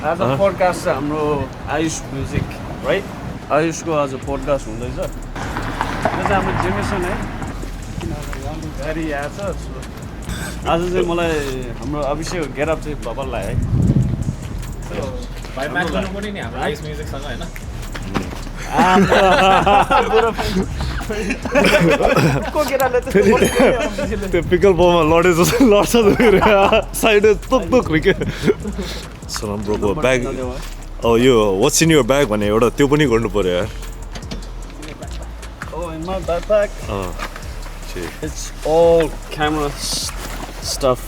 As a podcast, हाम्रो Ayux music, right? Ayux को आज podcast हुँदैछ. यो चाहिँ हाम्रो जेनेरेसन है. गाडी आएछ. आज चाहिँ मलाई हाम्रो अभिषेक गेटअप चाहिँ बबल लाग्यो है. भाइ म्याच गर्नु पनि नि हाम्रो आयुष म्युजिक सँग हैन. को केटाले त्यस्तो त्यो पिकल बलमा लडे जस्तो लड्छ साइड तुक रिके सलाम ब्रोको ब्याग यो व्हाट्स इन योर ब्याग भने एउटा त्यो पनि गर्नु पर्यो यार. Oh, in my backpack. It's all camera stuff.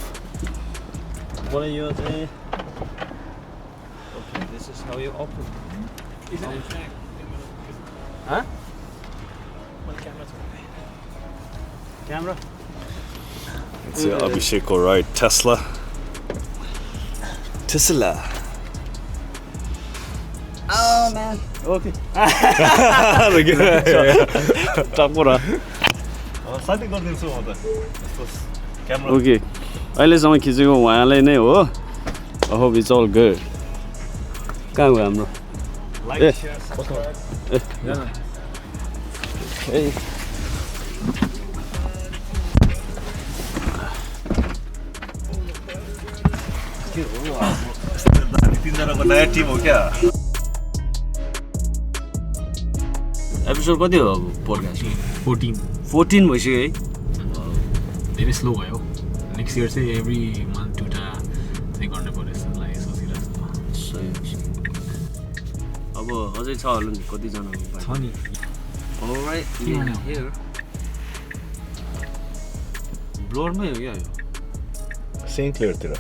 What are you saying? Okay, this is how you open. Huh? Camera? It's Abhishek ko right Tesla. Oh man. Okay. टापरा साथी गरिदिन्छु म त क्यामेरा. Okay. अहिलेसम्म खिचेको उहाँले नै हो. I hope it's all good. कहाँ गयो हाम्रो? Like share subscribe. Hey. तीनजनाको नयाँ टिम हो क्या. एपिसोड कति हो अब पोडकास्ट? 14 भइसक्यो है. धेरै स्लो भयो. नेक्स्ट इयर चाहिँ एभ्री मन्थ दुटा चाहिँ गर्नु पर्यो जस्तो लाग्यो सोचिरहेको छु. अब अझै छ होला नि कतिजना छ नि. Alright, here. ब्लोरमै हो क्या यो? सेन्ट क्लियरतिर.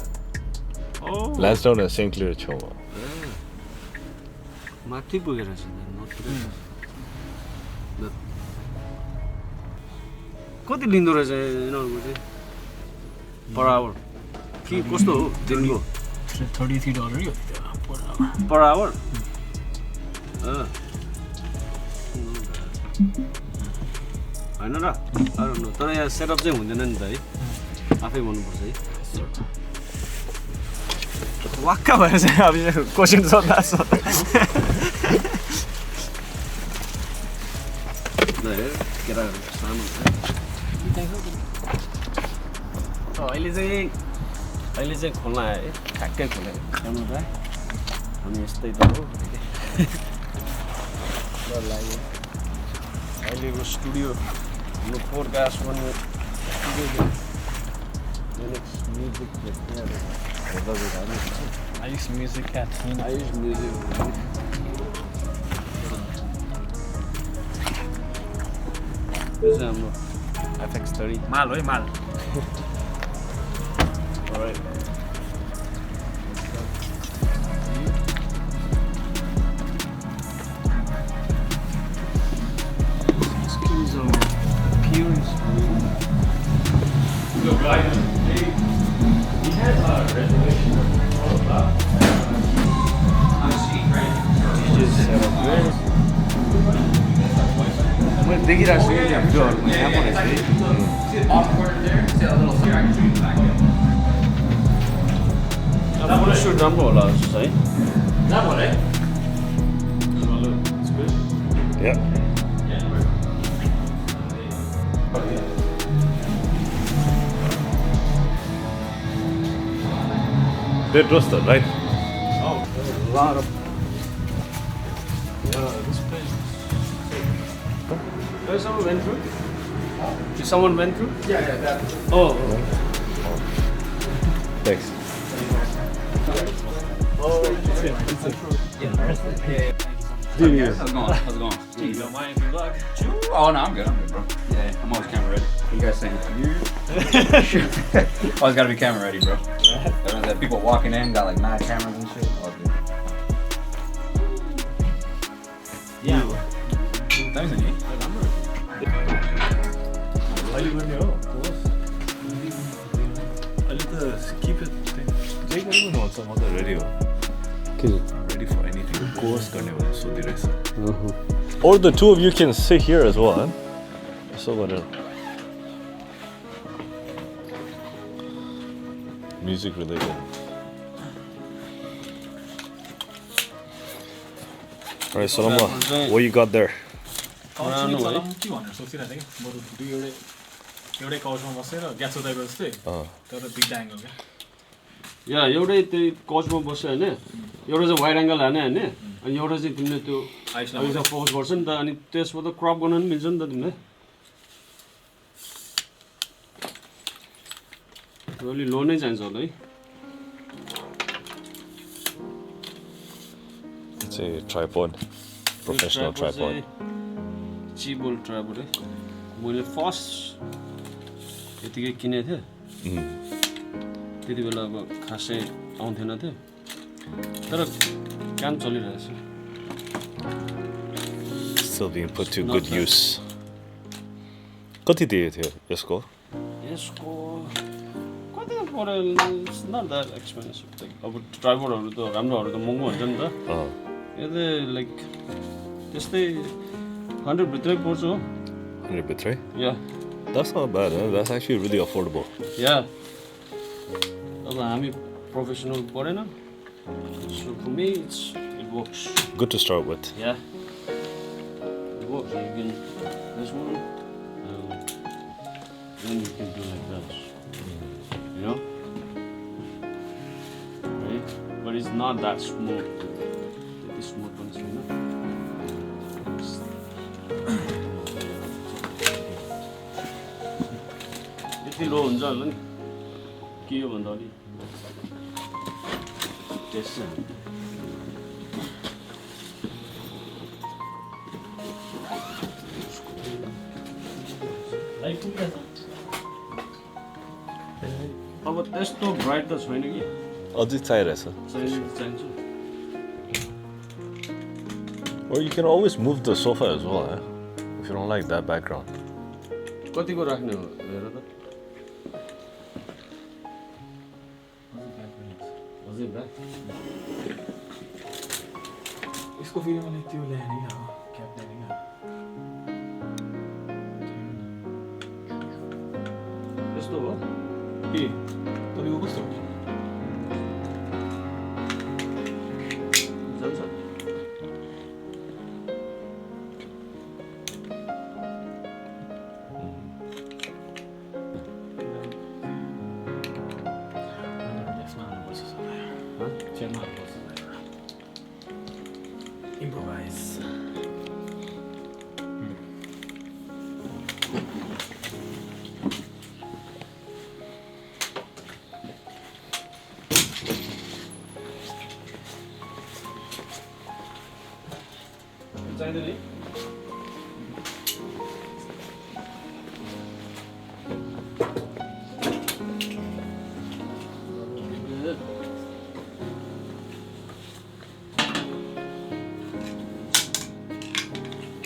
Oh. ल्यान्सडाउन सेन्ट क्लियर छेउमा. माथि पुगेर छ कति लिँदो रहेछ यिनीहरूको चाहिँ पर आवर कि कस्तो हो दिनको? $33 यो पर आवर? होइन र? तर यहाँ सेटअप चाहिँ हुँदैन नि त है, आफै भन्नुपर्छ है. वाक्क भएर चाहिँ अब क्वेसन सोध्दा केटाहरू सानो अहिले चाहिँ खोल्न आयो है, ठ्याक्कै खोल्यो क्यामेरा. हामी यस्तै त हो. डर लाग्यो अहिलेको स्टुडियो हाम्रो पोडकास्ट पनि studio music Ayush music at Ayux music. This is हाम्रो FX30. माल हो है माल. Alright. Skills of appearance. Yo guys, he has a reservation all about. मैले देखिरहेको छु कि त्यहाँ भिडियोहरूमा यहाँ परेको छु है. फोटोसुट राम्रो होला जस्तो है. Yeah. Bed roster, right? Oh, there's a lot of. This place. There's someone went through? Did someone went through? Yeah. Oh. Thanks. Dude, how's it going? How's it going? You don't mind if you vlog? Oh no, I'm good, bro. Yeah, I'm always camera ready. What you guys saying? Always gotta be camera ready, bro. There's people walking in, got like mad cameras and shit. All good. Yeah. Thanks, Andy. Keep it. Take everyone wants some other radio. Ready for anything. Course गर्ने भने सोधिरहेछ. Or the two of you can sit here as well. So whatever. Music related. Alright, Sonoma, what you got there? Couch पनि चलाउँ कि भनेर सोचिरहेको थिएँ कि बरु दुई एउटै काउचमा बसेर ग्यास उताएको जस्तै तर दुईटा एङ्गल क्या या एउटै त्यही कचमा बस्यो होइन एउटा चाहिँ वाइड एङ्गल हाने होइन अनि एउटा चाहिँ तिमीले त्यो आइसमा फोकस गर्छ नि त अनि त्यसमा त क्रप गर्न पनि मिल्छ नि त तिमीले अलि लो नै चाहिन्छ होला है It's a tripod, professional tripod. चिबल ट्राइपोड है मैले फर्स्ट यतिकै किनेको थिएँ त्यति बेला अब खासै आउँथेन थियो तर काम चलिरहेछ Still being put to good use. कति दिएको थियो यसको? यसको कति पऱ्यो इट्स नट द्याट एक्सपेन्सिभ अब ट्राइपोडहरू त राम्रोहरू त महँगो हुन्छ नि त यो त लाइक त्यस्तै 100 भित्रै पर्छ हो 100 भित्रै? Yeah. That's not bad, huh? That's actually really affordable. Yeah. अब हामी प्रोफेसनल परेन so for me it works. Good to start with. Yeah. It works. You can this one then you can do like that. You know? Right? But it's not that smooth. It's smooth ones, you know? यति लो हुन्छ होला नि के हो भन्दा अलि test चाहिँ अब त्यस्तो ब्राइट त छैन कि अझै चाहिरहेछ चाहिन्छ Or you can always move the sofa as well, eh? If you don't like that background. कतिको राख्ने हो हेर त अझै ब्याक यसको फेरि मैले त्यो ल्याएँ नि क्याप ल्याएँ नि यस्तो हो के तपाईँको कस्तो जान्छ Improvise. चाहिँदैन है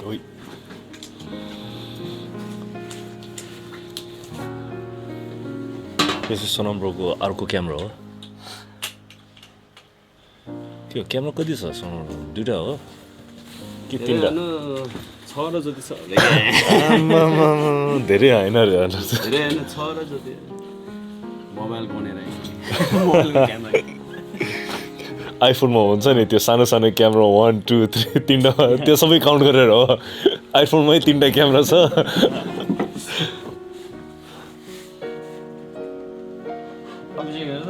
Oi. This is Sonambroको अर्को क्यामेरा हो त्यो क्यामेरा कति छ सोनम्ब्रो दुईटा हो कि तीनटा छ र जति छ धेरै हैन रे धेरै हैन छ र जति मोबाइल बनेर मोबाइलको क्यामेरा आइफोनमा हुन्छ नि त्यो सानो सानो क्यामेरा 1 2 3 तीनटा त्यो सबै काउन्ट गरेर हो आइफोनमै तीनटा क्यामेरा छ अब चाहिँ हेर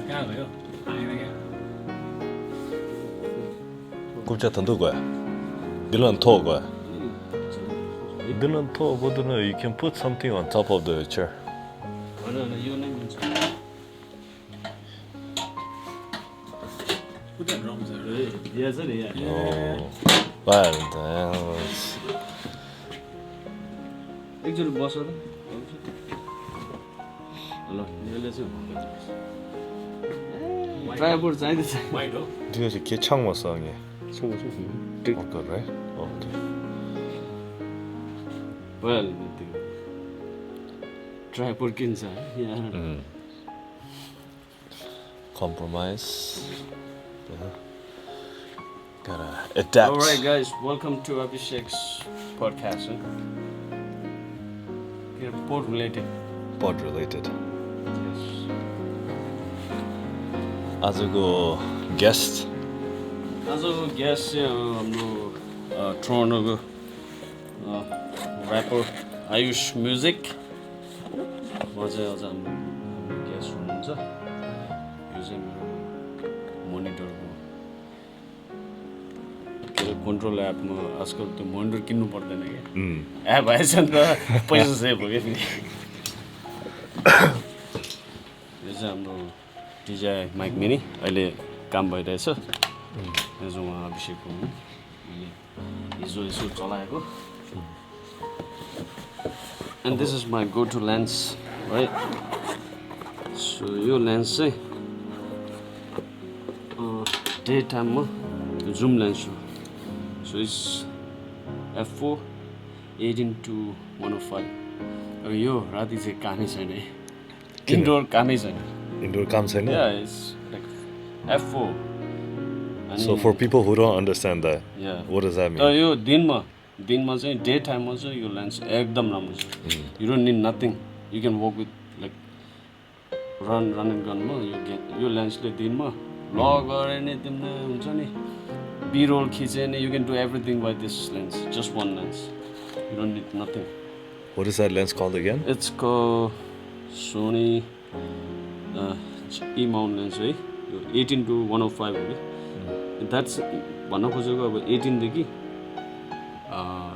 कहाँ गयो आएन क्या 굽자 던도 거야 Dylan tall 거야 Dylan tall but you can put something on top of the chair होइन यो नै हुन्छ Put that drums there. यहाँ छ नि यहाँ Well, एकचोटि बस त ल यसले चाहिँ ट्राइपोड चाहिँदैछ White हो त्यो चाहिँ के छाङमा छ अनि ट्रिक Okay, right? Okay. भइहाल्यो त्यो ट्राइपोड किन्छ यहाँ Compromise. Gotta adapt. Alright guys, welcome to Abhishek's podcast. Pod related. Pod related. Yes. आजको गेस्ट आजको गेस्ट चाहिँ हाम्रो टोरन्टोको ऱ्यापर आयुष म्युजिक उहाँ चाहिँ अझ हाम्रो गेस्ट हुनुहुन्छ यो चाहिँ मेरो मोनिटरको के अरे कन्ट्रोल एपमा आजकल त्यो मोनिटर किन्नु पर्दैन क्या एप आएछ नि त पैसा सेभ हो क्या फेरि यो चाहिँ हाम्रो डिजाई माइक मिनी अहिले काम भइरहेछ यो चाहिँ उहाँ अभिषेकको हो मैले हिजो यसो चलाएको and this is my go to lens right so यो लेन्स चाहिँ डे टाइममा जुम लेन्स हो सो इट्स f4 18-105 अब यो राति चाहिँ कामै छैन है इन्डोर कामै छैन इन्डोर काम छैन Yeah, it's like f4 So for people who don't understand that Yeah. what does that mean तर यो दिनमा चाहिँ डे टाइममा चाहिँ यो लेन्स एकदम राम्रो छ you don't need nothing you can work with like run and गनमा यो लेन्सले दिनमा लग गरे नि तिमीले हुन्छ नि बिरोल खिचे नि you can do everything by this lens just one lens you don't need nothing what is that lens called again it's को सोनी ई माउन्ट लेन्स है यो 18-105 हो कि द्याट्स भन्न खोजेको अब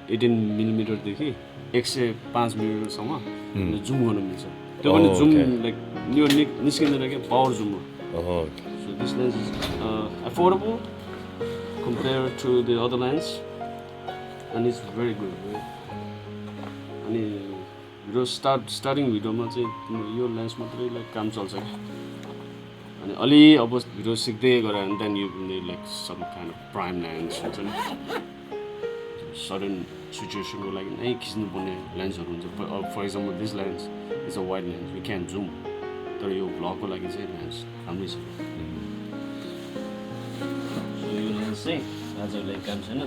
18 मिलिमिटरदेखि 105 मिलिमिटरसम्म जुम गर्नु मिल्छ त्यो पनि जुम लाइक यो निस्किँदैन क्या पावर जुम हो oh so this lens is affordable compare to the other lens and it's very good अनि भिडियो स्टार्टिङ भिडियोमा चाहिँ तिम्रो यो लेन्स मात्रै लाइक काम चल्छ क्या अनि अलि अब भिडियो सिक्दै गऱ्यो भने then you like some kind of prime lens हुन्छ नि सडन सिचुएसनको लागि नै खिच्नुपर्ने लेन्सहरू हुन्छ for example this lens is a wide lens we can zoom तर यो भ्लगको लागि चाहिँ लेन्स राम्रै छ सो यो लेन्स चाहिँ आजको लागि काम छैन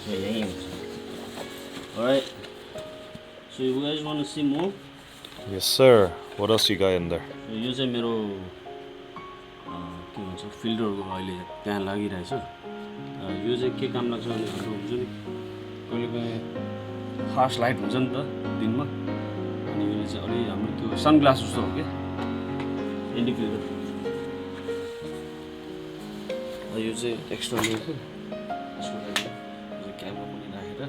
सो यहीँ हुन्छ alright so you guys want to see more yes sir what else you got in there so यो चाहिँ मेरो के भन्छ फिल्टरको अहिले त्यहाँ लागिरहेछ यो चाहिँ के काम लाग्छ भने हाम्रो हुन्छ नि कहिले कहिले फास्ट लाइट हुन्छ नि त दिनमा अनि यो चाहिँ अलि हाम्रो त्यो सनग्लास जस्तो हो क्या इन्डिकेटर यो चाहिँ एक्स्ट्रा लिएको यसको लागि यो क्यामेरा पनि राखेर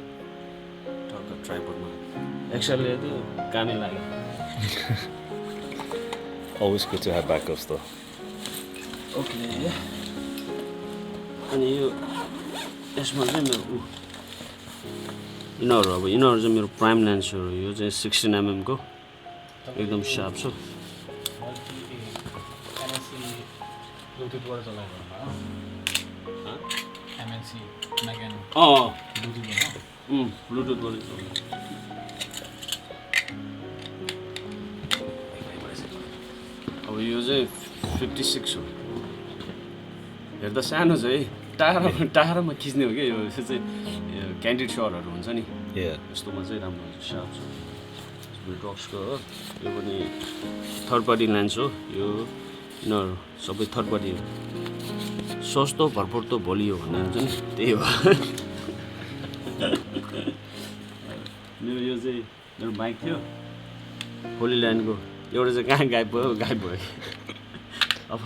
टक्क ट्राइपडमा एक्स्ट्रा लिएको कामै लाग्यो always good to have backups though okay अनि यो यसमा चाहिँ मेरो यिनीहरू चाहिँ मेरो प्राइम लेन्सहरू यो चाहिँ 16mm को एकदम सार्प छ ब्लुटुथबाट अब यो चाहिँ 56 हो हेर्दा सानो छ है टाढामा खिच्ने हो क्या यो चाहिँ क्यान्डिड सटहरू हुन्छ नि यस्तोमा चाहिँ राम्रो हुन्छ सार्प छ ब्लुटक्सको हो यो पनि थर्ड पार्टी लेन्स हो यो यिनीहरू सबै थर्ड पार्टी हो सस्तो भरपर्दो बलियो भन्ने हुन्छ नि त्यही हो मेरो यो चाहिँ मेरो बाइक थियो होली ल्यान्डको एउटा चाहिँ कहाँ गायब भयो अब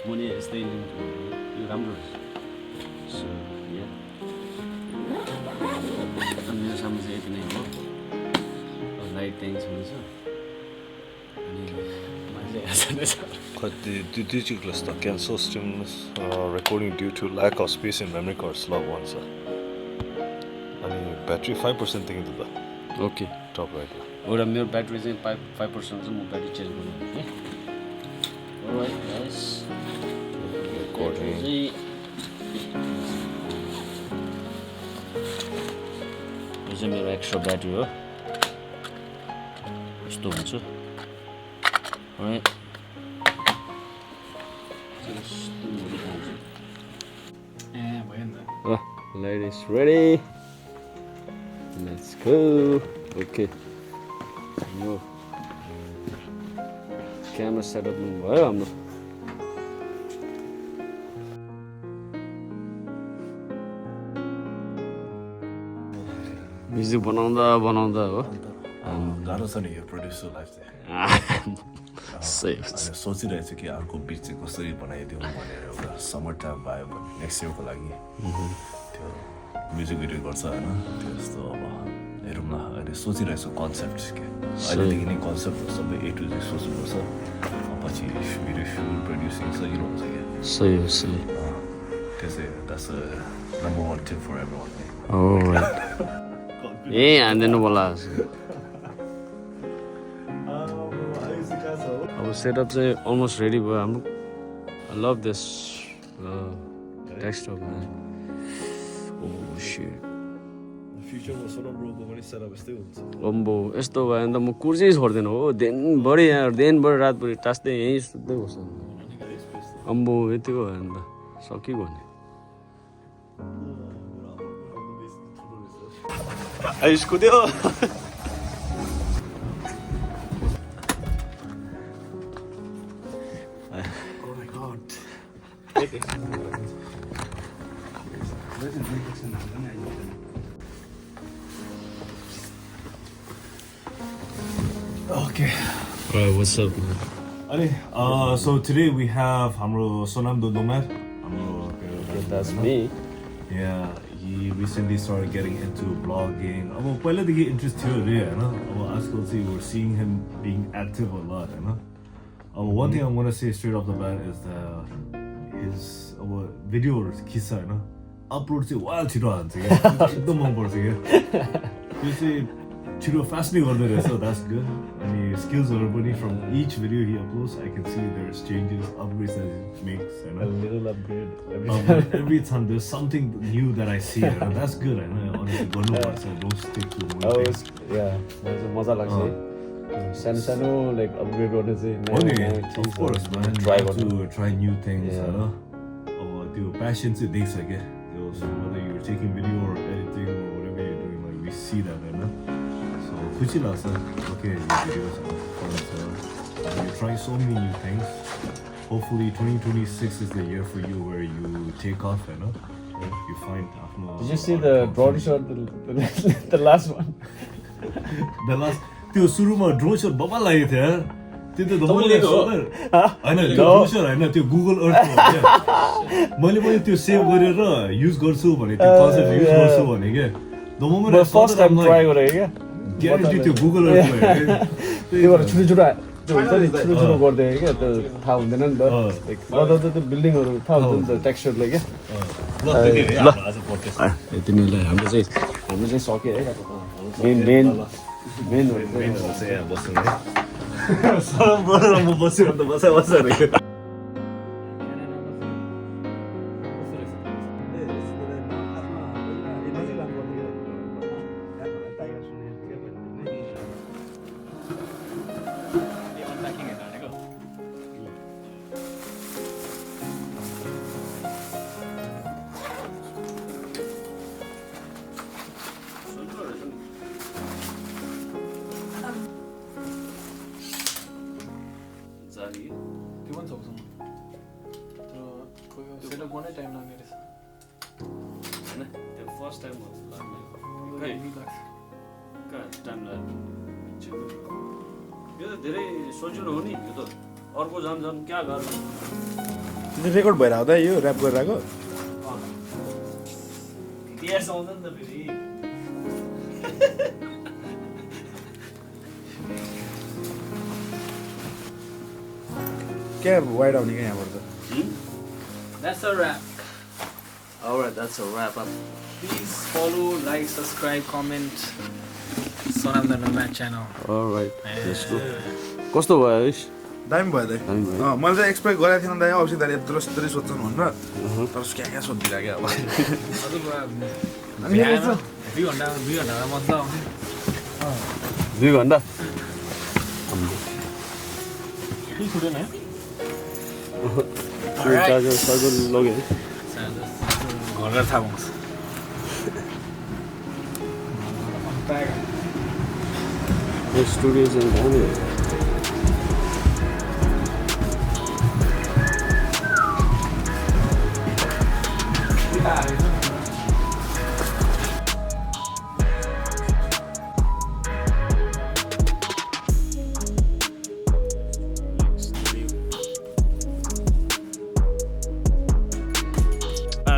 मैले यस्तै यो राम्रो सो मेरो सामु चाहिँ यति नै हो लाइट ट्याङ्क्स हुनेछ अनि मान्छे हेर्छ Ridiculous the cancel streams recording due to lack of space in memory card slot one sir अनि battery 5% thing into the okay top right एउटा मेरो ब्याट्री चाहिँ 5% चाहिँ म ब्याट्री चेन्ज गर्नु है alright guys recording यो चाहिँ मेरो एक्स्ट्रा ब्याट्री हो यस्तो हुन्छ alright light is ready let's go okay यो क्यामेरा सेटअप भयो हाम्रो म्युजिक बनाउँदा हो गाह्रो छ नि यो प्रड्युसर लाइफ चाहिँ सही अनि सोचिरहेको छु कि अर्को बिट चाहिँ कसरी बनाइदिउँ भनेर एउटा समर टाइम भयो भने नेक्स्ट इयरको लागि त्यो म्युजिक भिडियो गर्छ होइन त्यो जस्तो अब हेरौँ न अहिले सोचिरहेको छु कन्सेप्ट के अहिलेदेखि नै कन्सेप्ट सबै A to Z सोच्नुपर्छ पछि भिडियो सुट प्रड्युसिङ सजिलो हुन्छ क्या सही त्यो चाहिँ that's number 1 tip for everyone हान्दिनु बोला अब सेटअप चाहिँ अलमोस्ट रेडी भयो हाम्रो आई लभ दिस डेस्कटप फ्युचरमा सोनम ब्रोको पनि सेटअप यस्तै हुन्छ अम्बो यस्तो भयो भने त म कुर्सी छोड्दिनँ हो दिनभरि रातभरि टास्दै यहीँ सुत्दै बस्छ अम्बो यतिको भयो भने त सकिगयो नि आयुष कुद्यो Okay. Alright, what's up, man? So today we have Hamro Sonam the Nomad. That's me. Yeah, he recently started getting into blogging. ਪਹਿਲੇ ਤੋਂ interest थियो रे हैन अब आजकल चाहिँ we're seeing him being active a lot हैन one thing I want to say straight off the bat is that his video खिच्छ हैन अपलोड चाहिँ वाइल्ड छिटो हान्छ के एकदम मन पर्छ के त्यो चाहिँ छिटो फास्टली गर्दै रहेछ that's good अनि skillsहरु पनि from each video he uploads I can see there's changes upgrades that he makes and A little upgrade every time there's something new that I see and that's good and honestly गर्नुपर्छ don't stick to one thing मजा लाग्छ है सानो like upgrade गर्ने चाहिँ of course man try to try new things हैन अब त्यो passion चाहिँ देख्छ के त्यो whether you're taking video or editing or whatever you're doing like we see that हैन खुसी लाग्छ okay your videos are fun so you're trying so many new things hopefully 2026 is the year for you where you take off you know you find did you see the drone shot the last one त्यो सुरुमा drone shut बबाल लागेको थियो यार त्यो त मैले हैन त्यो ड्रोन शट हैन त्यो गुगल अर्थ हो के मैले पनि त्यो सेभ गरेर युज गर्छु भने त्यो कन्सेप्ट युज गर्छु भने के the moment first time try गरे के ग्यारेन्टी त्यो गुगल अर्थ हो त्यो भएर छुटो गर्दै के त्यो थाहा हुँदैन नि त लाइक गर्दा त त्यो बिल्डिङहरु थाहा हुन्छ नि त टेक्सचरले के ल यति नै हाम्रो चाहिँ सक्यो है मेन चाहिँ बस्नु है सरम गरेर म बसिरहँ त बसा रे धेरै सजिलो हो नि यो त अर्को झन् क्या गर्नु त्यो रेकर्ड भइरहेको त यो ऱ्याप गरिरहेको इतिहास आउँछ नि त फेरि क्या वाइड आउने क्या यहाँबाट त That's a wrap. Alright, that's a wrap up. Please follow, like, subscribe, comment. Sonam the Nomad channel. Alright, let's go. कस्तो भयो आयुष दामी भयो दाइ मैले चाहिँ एक्सपेक्ट गरेको थिएन दाइ अवश्य दाइ यत्रो यत्रै सोध्छन् भनेर तर क्या सोधिदिरहेको क्या अब दुई घन्टा मजा आउने 2 घन्टा केही छुटेन है चार्जर लग्यो घर गएर थाहा पाउँछ स्टुडियो चाहिँ दामी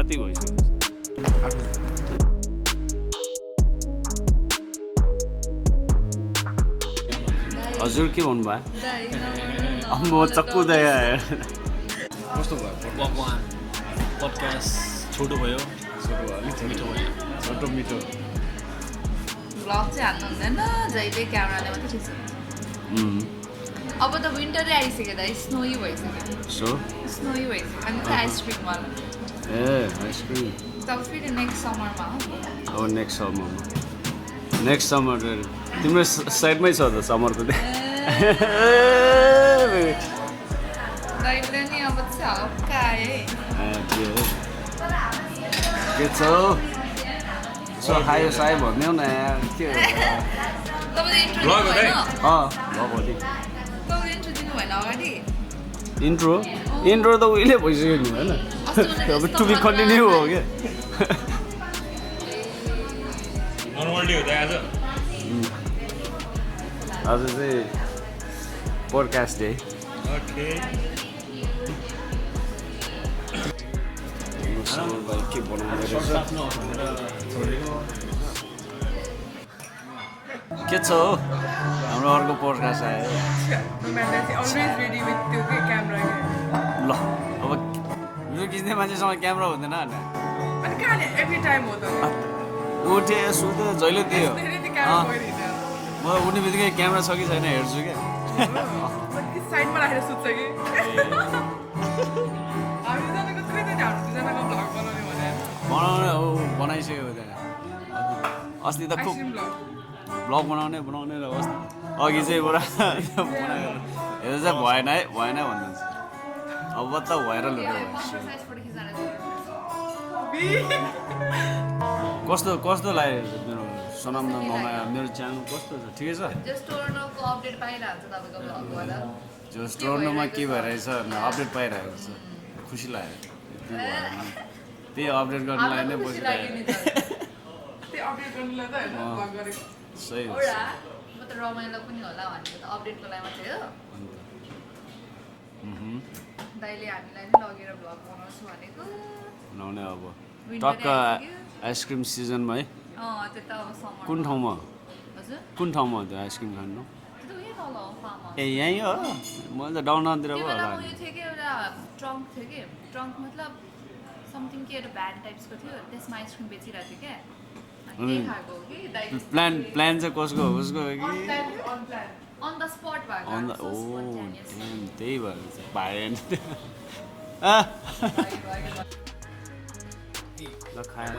कति भइसक्यो हजुर के भन्नुभयो म चक्कु दया कस्तो भयो भगवान पडकास्ट छोटो भयो मिठो भयो छोटो मिठो ब्लग चाहिँ हाल्नु हुँदैन जहिले क्यामेराले मात्रै ठिक छ अब त विन्टरै आइसक्यो त स्नोई भइसक्यो स्नोई भइसक्यो अनि चाहिँ आइसक्रिम वाला ए आइसक्रिम तब फेरि नेक्स्ट समरमा हो नेक्स्ट समर तिम्रो साइडमै छ त समरको दाइले नि अब चाहिँ हप्का आयो के छ यसो खायो सायो भनिदेऊ न के हो तपाईँले इन्ट्रो दिनु भएन तपाईँले इन्ट्रो दिनु भएन अगाडि इन्ट्रो त उहिले भइसक्यो नि होइन अब टु बी कन्टिन्यू हो क्या आज चाहिँ पोडकास्ट डे के बनाउँदै रहेछ के छ हो हाम्रो अर्को पोडकास्ट आयो ल अब यो खिच्ने मान्छेसँग क्यामेरा हुँदैन उठे सुते जहिले त्यही हो म उठ्ने बित्तिकै क्यामेरा छ कि छैन हेर्छु क्या साइडमा राखेर सुत्छ कि बनाउने हो बनाइसक्यो त्यहाँ अस्ति त खुब ब्लग बनाउने र अघि चाहिँ एउटा बनायो हेर्दा चाहिँ भएन भन्नुहुन्छ अब त भाइरल हुने कस्तो लाग्यो मेरो सनम नमाया मेरो च्यानल कस्तो छ ठिकै छ जो स्टोरमा के भइरहेछ अपडेट पाइरहेको छ खुसी लाग्यो त्यही अपडेट गर्नलाई नै बसिरहेको सही हो रमाइलो पनि होला भनेको त अपडेटको लागि मात्रै हो दाइले हामीलाई नि लगेर भ्लग बनाउँछु भनेको बनाउने अब टक्क आइसक्रिम सिजनमा है त्यो त अब समर कुन ठाउँमा हजुर कुन ठाउँमा त्यो आइसक्रिम खानु त्यो उयो तल हो फार्म ए यहीँ हो मैले त डाउनतिर पो होला उयो थियो कि एउटा ट्रङ्क थियो कि ट्रङ्क मतलब समथिङ के एउटा भ्यान टाइप्सको थियो त्यसमा आइसक्रिम बेचिरहेको थियो क्या त्यही खाएको हो कि प्लान चाहिँ कसको हो उसको हो कि अन द स्पट भएको ओ त्यही भएर पाएन ल खाएन